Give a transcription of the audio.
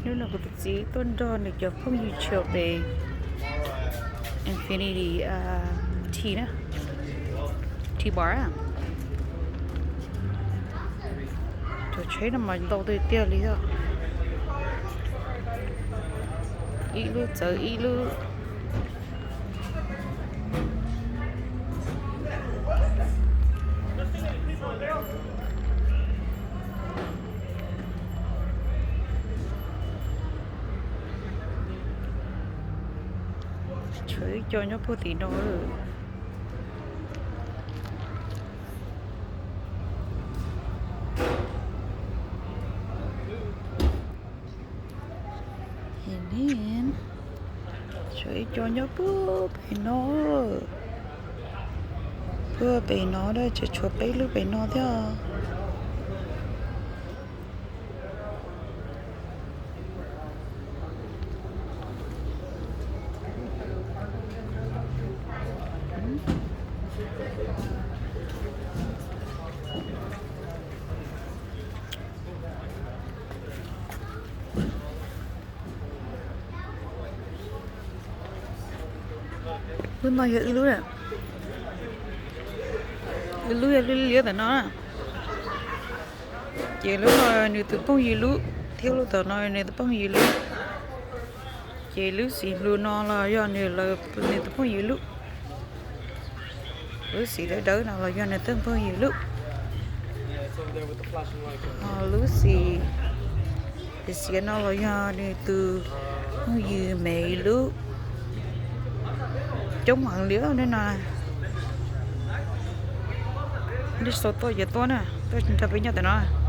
Hnub no kuv tus txiv tuaj nrog nws cov phooj ywg tsham pem Infinity T na, T Bar. Cov tsheb no mas ntau tiag tiag li os. Ib lub txawv ib lub. Tshuav ib co nyob puag tim no. Tshuav ib co nyob puag pem no. Puag pem no, tshuav peb lub pem no thiab. Lub no yog wb lub, wb lub yog lub liab ntawm no. Ces lub no nws tus phooj ywg lub, thiab lub tom no nws tus phooj ywg lub. Ces lub xim hluas no los yog nws, nws tus phooj ywg lub. Lub xim dawb dawb no los yog nws tus phooj ywg lub. Lub xim xiav no los yog nws tus phooj ywg Mev lub. Coob heev li ne no. Nej sau tuaj ces tuaj na, tuaj nrog peb nyob ntawm no.